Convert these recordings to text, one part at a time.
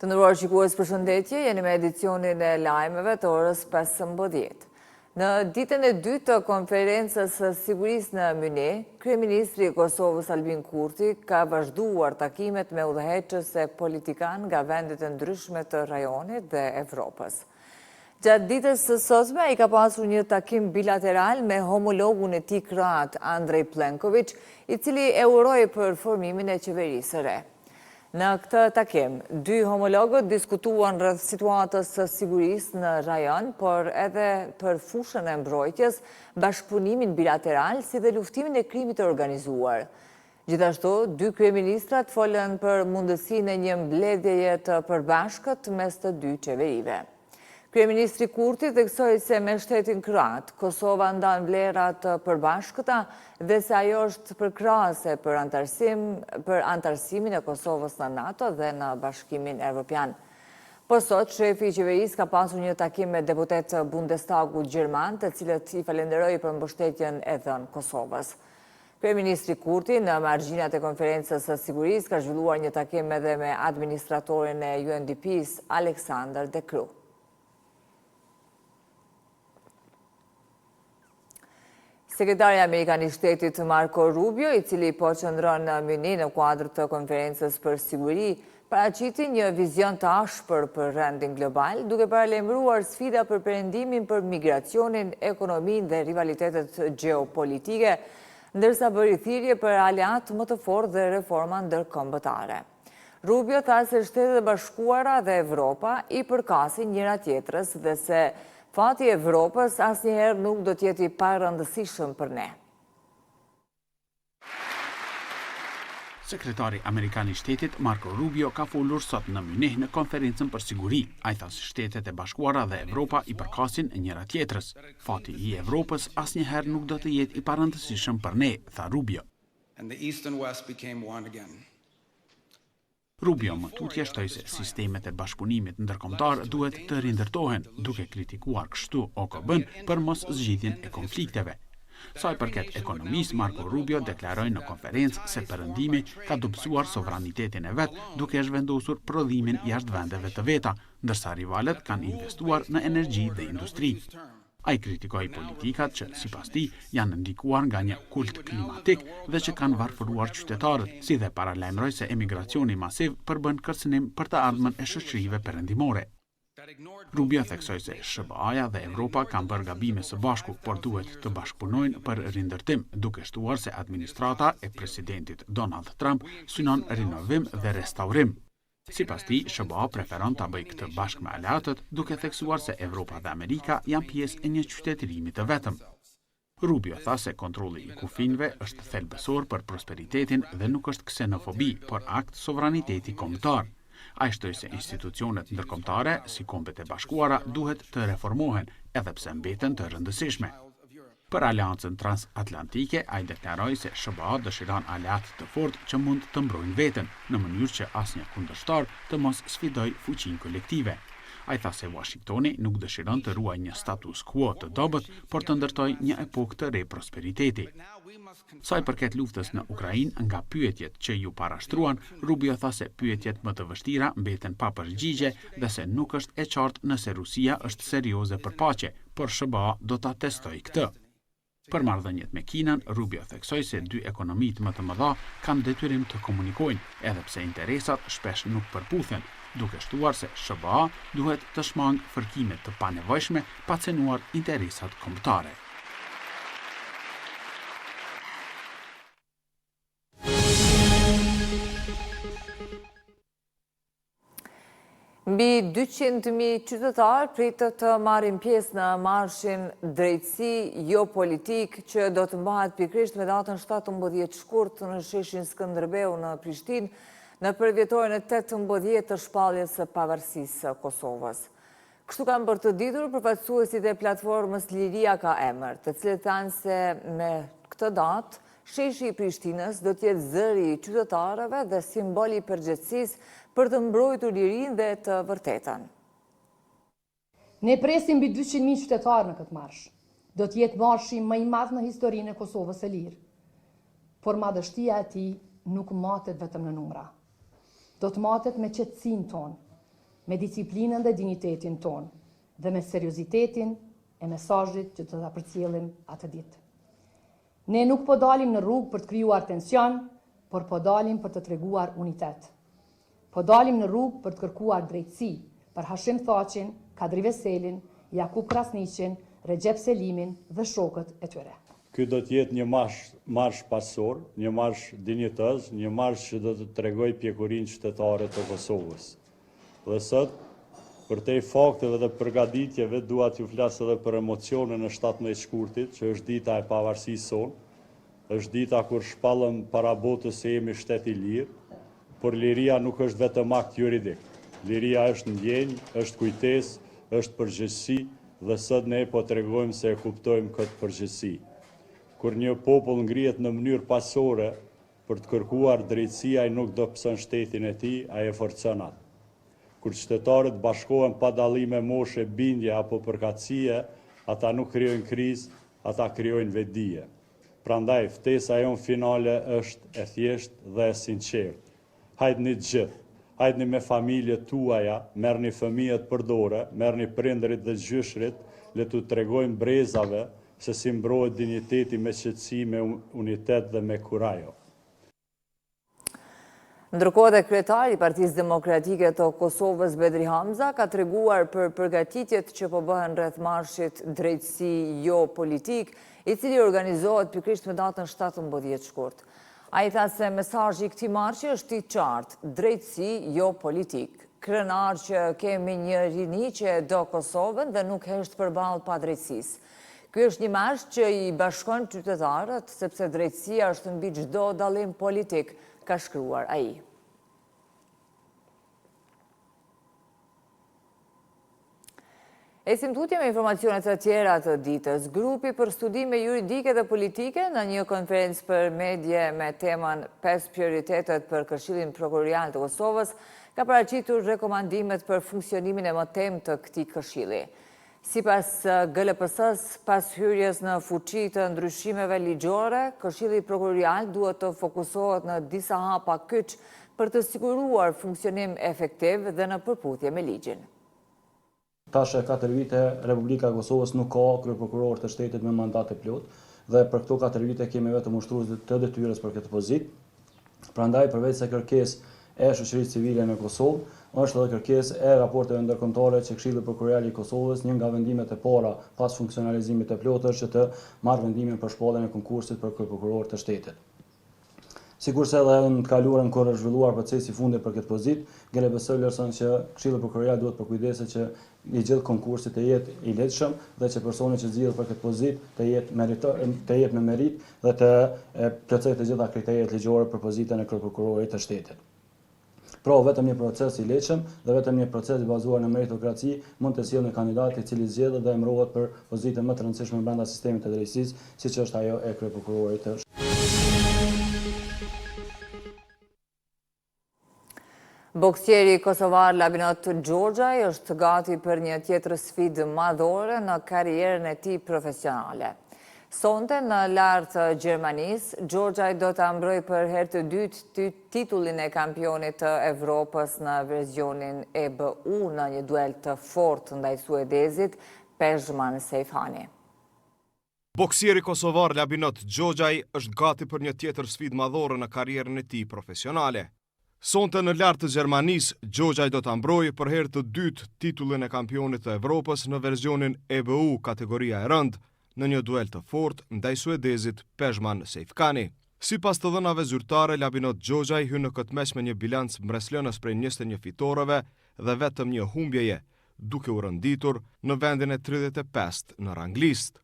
Të nderuar shikues përshëndetje, jeni me edicionin e lajmeve të orës 15. Në ditën e dytë të konferencës së sigurisë në Mynih, Kryeministri i Kosovës Albin Kurti ka vazhduar takimet me udhëheqës e politikanë nga vendet e ndryshme të rajonit dhe Evropës. Gjatë ditës së sotme, ai ka pasur një takim bilateral me homologun e tij kroat Andrej Plenković, i cili e uroi për formimin e qeverisë së re. Në këtë takim, dy homologët diskutuan rreth situatës së sigurisë në rajon, por edhe për fushën e mbrojtjes, bashkëpunimin bilateral si dhe luftimin e krimit të organizuar. Gjithashtu, dy kryeministrat folën për mundësinë e një mbledhjeje të përbashkët mes të dy qeverive. Kryeministri Kurti theksoi se me shtetin kroat, Kosova ndan vlera të përbashkëta dhe se ajo është përkrahëse për anëtarësim, për anëtarësimin e Kosovës në NATO dhe në Bashkimin Evropian. Po sot, shefi i qeverisë ka pasur një takim me deputetë të Bundestagut gjerman, të cilët i falënderoi për mbështetjen e dhënë Kosovës. Kryeministri Kurti, në margjinat e Konferencës së Sigurisë, ka zhvilluar një takim edhe me administratorin e UNDP-së, Alexander De Croo. Sekretari amerikan i Shtetit Marco Rubio, i cili po qëndron në Mynih në kuadër të Konferencës për Siguri, paraqiti një vizion të ashpër për rendin global, duke paralajmëruar sfida për Perëndimin për migracionin, ekonominë dhe rivalitetet gjeopolitike, ndërsa bëri thirrje për aleatë më të fortë dhe reforma ndërkombëtare. Rubio tha se Shtetet e Bashkuara dhe Evropa i përkasin njëra-tjetrës dhe se fati i Evropës asnjëherë nuk do të jetë i parëndësishëm për ne. Sekretari amerikan i Shtetit, Marco Rubio, ka folur sot në Mynih në Konferencën për Siguri. Ai tha se Shtetet e Bashkuara dhe Evropa i përkasin njëra-tjetrës. Fati i Evropës asnjëherë nuk do të jetë i parëndësishëm për ne, tha Rubio. Rubio më tutje shtoi se sistemet e bashkëpunimit ndërkombëtar duhet të rindërtohen, duke kritikuar kështu OKB-në për mos zgjidhjen e konflikteve. Sa i përket ekonomisë, Marco Rubio deklaroi në konferencë se Perëndimi ka dobësuar sovranitetin e vet duke e zhvendosur prodhimin jashtë vendeve të veta, ndërsa rivalët kanë investuar në energji dhe industri. Ai kritikoi politikat që, sipas tij, janë ndikuar nga një kult klimatik dhe që kanë varfëruar qytetarët, si dhe paralajmëroi se emigracioni masiv përbën kërcënim për të ardhmen e shoqërive perëndimore. Rubio theksoi se SHBA-ja dhe Evropa kanë bërë gabime së bashku, por duhet të bashkëpunojnë për rindërtim, duke shtuar se administrata e presidentit Donald Trump synon rinovim dhe restaurim. Sipas tij, SHBA preferon ta bëjë këtë bashkë me aleatët, duke theksuar se Evropa dhe Amerika janë pjesë e një qytetërimi të vetëm. Rubio tha se kontrolli i kufinjve është thelbësor për prosperitetin dhe nuk është ksenofobi, por akt sovraniteti kombëtar. Ai shtoi se institucionet ndërkombëtare, si Kombet e Bashkuara, duhet të reformohen, edhe pse mbeten të rëndësishme. Për Aleancën Transatlantike, ai deklaroi se SHBA dëshiron aleatë të fortë që mund të mbrojnë veten, në mënyrë që asnjë kundërshtar të mos sfidojë fuqinë kolektive. Ai tha se Uashingtoni nuk dëshiron të ruajë një status quo të dobët, por të ndërtojë një epokë të re prosperiteti. Sa i përket luftës në Ukrainë, nga pyetjet që iu parashtruan, Rubio tha se pyetjet më të vështira mbeten pa përgjigje dhe se nuk është e qartë nëse Rusia është serioze për paqe, por SHBA do ta testojë këtë. Për marrëdhëniet me Kinën, Rubio theksoi se dy ekonomitë më të mëdha kanë detyrim të komunikojnë, edhe pse interesat shpesh nuk përputhen, duke shtuar se SHBA duhet të shmangë fërkime të panevojshme pa cenuar interesat kombëtare. Mbi 200.000 qytetarë pritet të marrin pjesë në marshin Drejtësi jo politikë që do të mbahet pikërisht me datën 17 shkurt në sheshin Skënderbeu në Prishtinë në përvjetorin e 18 të shpalljes së pavarësisë së Kosovës. Kështu kanë bërë të ditur përfaqësuesit e platformës Liria ka emër, të cilët thanë se me këtë datë, sheshi i Prishtinës do të jetë zëri i qytetarëve dhe simbol i përgjegjësisë për të mbrojtur lirinë dhe të vërtetën. Ne presim mbi 200.000 qytetarë në këtë marsh. Do të jetë marshi më i madh në historinë e Kosovës së lirë. Por madhështia e tij nuk matet vetëm në numra. Do të matet me qetësinë tonë. me disiplinën dhe dinjitetin tonë dhe me seriozitetin e mesazhit që do ta përcjellim atë ditë. Ne nuk po dalim në rrugë për të krijuar tension, por po dalim për të treguar unitet. Po dalim në rrugë për të kërkuar drejtësi për Hashim Thaçin, Kadri Veselin, Jakup Krasniqin, Rexhep Selimin dhe shokët e tyre. Ky do të jetë një marsh, marsh paqësor, një marsh dinjitoz, një marsh që do të tregojë pjekurinë qytetare të Kosovës. Dhe sot, përtej fakteve dhe përgatitjeve, dua t'ju flas edhe për emocionin e 17 shkurtit, që është dita e pavarësisë sonë, është dita kur shpallëm para botës se jemi shtet i lirë, por liria nuk është vetëm akt juridik. Liria është ndjenjë, është kujtesë, është përgjegjësi dhe sot ne po tregojmë se e kuptojmë këtë përgjegjësi. Kur një popull ngrihet në mënyrë paqësore për të kërkuar drejtësi, ai nuk dobëson shtetin e tij, ai e forcon atë. Kur qytetarët bashkohen pa dallime moshe, bindje apo përkatësie, ata nuk krijojnë krizë, ata krijojnë vetëdije. Prandaj, ftesa jonë finale është e thjeshtë dhe e sinqertë. Hajdni të gjithë. Hajdni me familjet tuaja, merrni fëmijët për dore, merrni prindërit dhe gjyshërit, le t'u tregojmë brezave se si mbrohet dinjiteti me qetësi, me unitet dhe me kurajo. Ndërkohë edhe kryetari i Partisë Demokratike të Kosovës, Bedri Hamza, ka treguar për përgatitjet që po bëhen rreth marshit Drejtësi jo politikë, i cili organizohet pikërisht me datën 17 shkurt. Ai tha se mesazhi i këtij marshi është i qartë, drejtësi jo politikë. Krenar që kemi një rini që e do Kosovën dhe nuk hesht përballë padrejtësisë. Ky është një marsh që i bashkon qytetarët, sepse drejtësia është mbi çdo dallim politik, ka shkruar ai. Ecim tutje me informacione të tjera të ditës. Grupi për studime juridike dhe politike në një konferencë për medie me temën 5 prioritetet për Këshillin Prokurorial të Kosovës ka paraqitur rekomandimet për funksionimin e mëtejmë të këtij këshilli. Sipas GLPS-së, pas hyrjes në fuqi të ndryshimeve ligjore, Këshilli Prokurorial duhet të fokusohet në disa hapa kyç për të siguruar funksionim efektiv dhe në përputhje me ligjin. Tash e katër vite Republika e Kosovës nuk ka kryeprokuror të shtetit me mandat të plotë dhe për këto katër vite kemi vetëm ushtrues të detyrës për këtë pozitë. Prandaj përveç se kërkesë e shoqërisë civile në Kosovë, është edhe kërkesë e raporteve ndërkombëtare që Këshilli Prokurorial i Kosovës një nga vendimet e para pas funksionalizimit të plotë është që të marrë vendimin për shpalljen e konkursit për kryeprokuror të shtetit. Sikurse edhe në të kaluarën kur është zhvilluar procesi i fundit për këtë pozitë, GLPS vlerëson që Këshilli Prokurorial duhet të përkujdeset që i gjithë konkursi të jetë i ligjshëm dhe që personi që zgjidhet për këtë pozitë të jetë merito, të jetë me meritë dhe të plotësojë të gjitha kriteret ligjore për pozitën e kryeprokurorit të shtetit. Pra, vetëm një proces i ligjshëm dhe vetëm një proces i bazuar në meritokraci mund të sjellë një kandidat i cili zgjidhet dhe emërohet për pozitën më të rëndësishme brenda sistemit të drejtësisë, siç është ajo e kryeprokurorit të Boksieri kosovar Labinot Xhoxhaj është gati për një tjetër sfidë madhore në karrierën e tij profesionale. Sonte në Lahr të Gjermanisë, Xhoxhaj do ta mbrojë për herë të dytë titullin e kampionit të Evropës në versionin EBU në një duel të fortë ndaj suedezit Pezhman Sejfani. Boksieri kosovar Labinot Xhoxhaj është gati për një tjetër sfidë madhore në karrierën e tij profesionale. Sonte në Lahr të Gjermanisë, Xhoxhaj do ta mbrojë për herë të dytë titullin e kampionit të Evropës në versionin EBU kategoria e rëndë, në një duel të fortë ndaj suedezit Pezhman Sejfkani. Sipas të dhënave zyrtare, Labinot Xhoxhaj hyn në këtë meç me një bilanc mbresëlënës prej 21 fitoreve dhe vetëm një humbjeje, duke u renditur në vendin e 35 në ranglistë.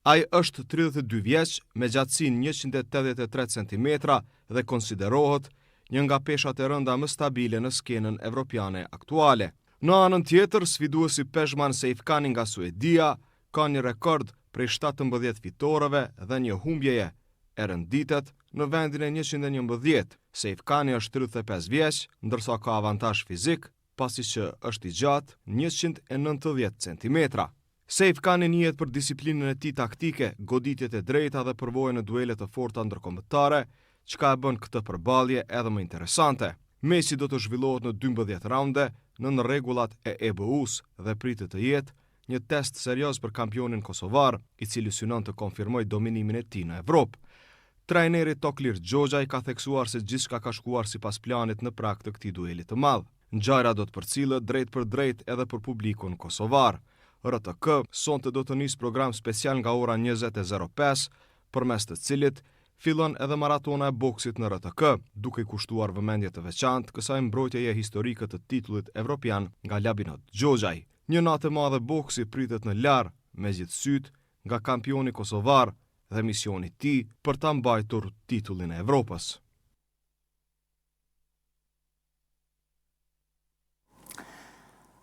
Ai është 32 vjeç, me gjatësinë 183 centimetra dhe konsiderohet një nga peshat e rënda më stabile në skenën evropiane aktuale. Në anën tjetër, sfiduesi Pezhman Sejfkani nga Suedia ka një rekord prej 17 fitoreve dhe një humbjeje, e renditet në vendin e 111. Sejfkani është 35 vjeç, ndërsa ka avantazh fizik, pasi që është i gjatë 190 centimetra. Sejfkani njihet për disiplinën e tij taktike, goditjet e drejta dhe përvojën në duele të forta ndërkombëtare, çka e bën këtë përballje edhe më interesante. Meçi do të zhvillohet në 12 raunde nën rregullat e EBU-së dhe pritet të jetë një test serioz për kampionin kosovar, i cili synon të konfirmojë dominimin e tij në Evropë. Trajneri Toklir Xhoxhaj ka theksuar se gjithçka ka shkuar sipas planit në prag të këtij dueli të madh. Ngjarja do të përcillet drejtpërdrejt edhe për publikun kosovar. RTK sonte do të nisë program special nga ora 20:05, përmes të cilit fillon edhe maratona e boksit në RTK, duke i kushtuar vëmendje të veçantë kësaj mbrojtjeje historike të titullit evropian nga Labinot Xhoxhaj. Një natë e madhe boksi pritet në Lar, me gjithë sytë nga kampioni kosovar dhe misioni i tij për ta mbajtur titullin e Evropës.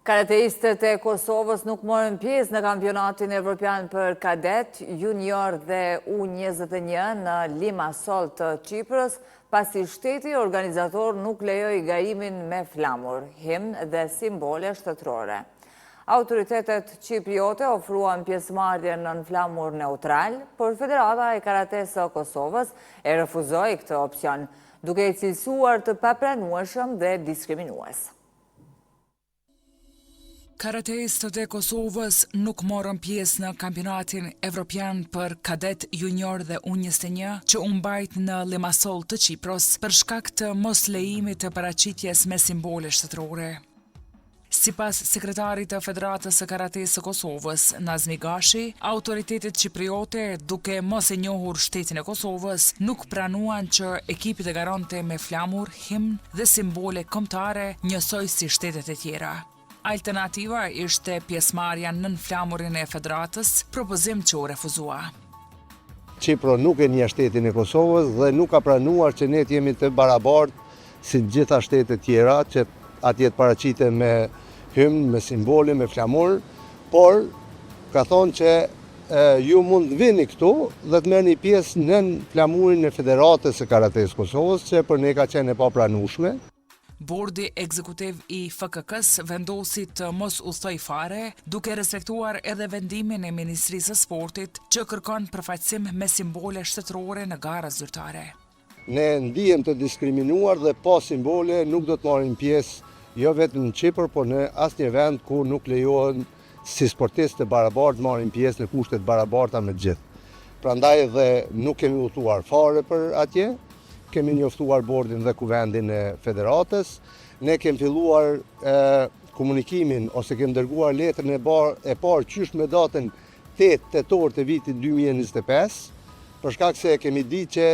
Karateistët e Kosovës nuk morën pjesë në kampionatin evropian për kadet, junior dhe U21 në Limasol të Qipros, pasi shteti organizator nuk lejoi garimin me flamur, himn dhe simbole shtetërore. Autoritetet qipriote ofruan pjesëmarrje nën flamur neutral, por Federata e Karatesë së Kosovës e refuzoi këtë opsion, duke e cilësuar të papranueshëm dhe diskriminues. Karateistët e Kosovës nuk morën pjesë në Kampionatin Evropian për Kadet Junior dhe U21 që u mbajt në Limasol të Qipros për shkak të moslejimit të paraqitjes me simbole shtetërore. Sipas sekretarit të Federatës së Karatesë së Kosovës, Nazmi Gashi, autoritetet qipriote, duke mos e njohur shtetin e Kosovës, nuk pranuan që ekipi të garonte me flamur, himn dhe simbole kombëtare njësoj si shtetet e tjera. Alternativa ishte pjesëmarrja nën flamurin e Federatës, propozim që u refuzua. Qipro nuk e njeh shtetin e Kosovës dhe nuk ka pranuar që ne të jemi të barabartë si të gjitha shtetet tjera, që atje të paraqiten me hymn, me simbole, me flamur, por ka thonë që ju mund të vini këtu dhe të merrni pjesë nën flamurin e Federatës së Karatesë Kosovës, që për ne ka qenë e papranueshme. Bordi Ekzekutiv i FKK-së vendosi të mos udhëtojë fare, duke respektuar edhe vendimin e Ministrisë së Sportit që kërkon përfaqësim me simbole shtetërore në gara zyrtare. Ne ndihem të diskriminuar dhe pa simbole nuk do të marrim pjesë jo vetëm në Qipër, por në asnjë vend ku nuk lejohen si sportistë të barabartë të marrim pjesë në kushte të barabarta me të gjithë. Prandaj dhe nuk kemi udhëtuar fare për atje, kemi njoftuar bordin dhe kuvendin e federatës, ne kemi filluar komunikimin ose kemi dërguar letrën e, bar, e parë qysh me datën 8 tetor të vitit 2025, për shkak se kemi ditë që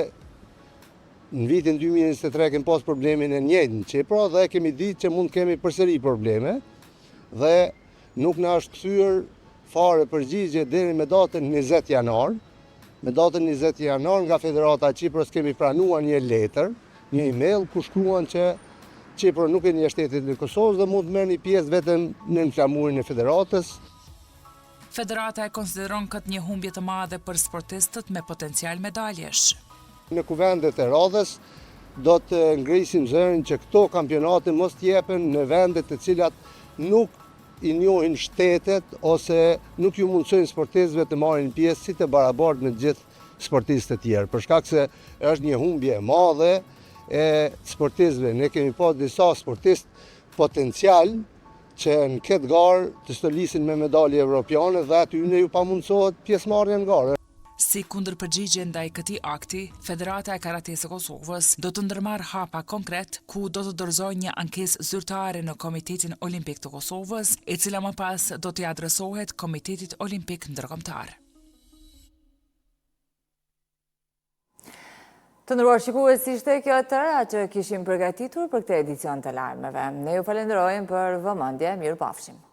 në vitin 2023 kemi pas problemin e njëjtë në Qipro dhe kemi ditë që mund të kemi përsëri probleme dhe nuk na është kthyer fare përgjigje deri me datën 20 janar. Me datën 20 janar nga Federata e Qipros kemi pranuar një letër, një email ku shkruan që Qipro nuk e njeh shtetin e Kosovës dhe mund të merrni pjesë vetëm nën flamurin e Federatës. Federata e konsideron këtë një humbje të madhe për sportistët me potencial medaljesh. Në kuvendet e radhës do të ngrisim zërin që këto kampionate mos të jepen në vende të cilat nuk i njohin shtetet ose nuk ju mundësojnë sportistëve të marrin pjesë si të barabartë me të gjithë sportistët e tjerë, për shkak se është një humbje e madhe e sportistëve. Ne kemi pas disa sportistë potencial që në këtë garë të stolisin me medalje evropiane dhe atyne ju pamundësohet pjesëmarrja në garë. Si kundërpërgjigje ndaj këtij akti, Federata e Karatesë së Kosovës do të ndërmarrë hapa konkret ku do të dorëzojë një ankesë zyrtare në Komitetin Olimpik të Kosovës, e cila më pas do t'i adresohet Komitetit Olimpik Ndërkombëtar. Të nderuar shikues, ishte kjo e tëra që kishim përgatitur për këtë edicion të lajmeve. Ne ju falenderojmë për vëmendje, mirupafshim.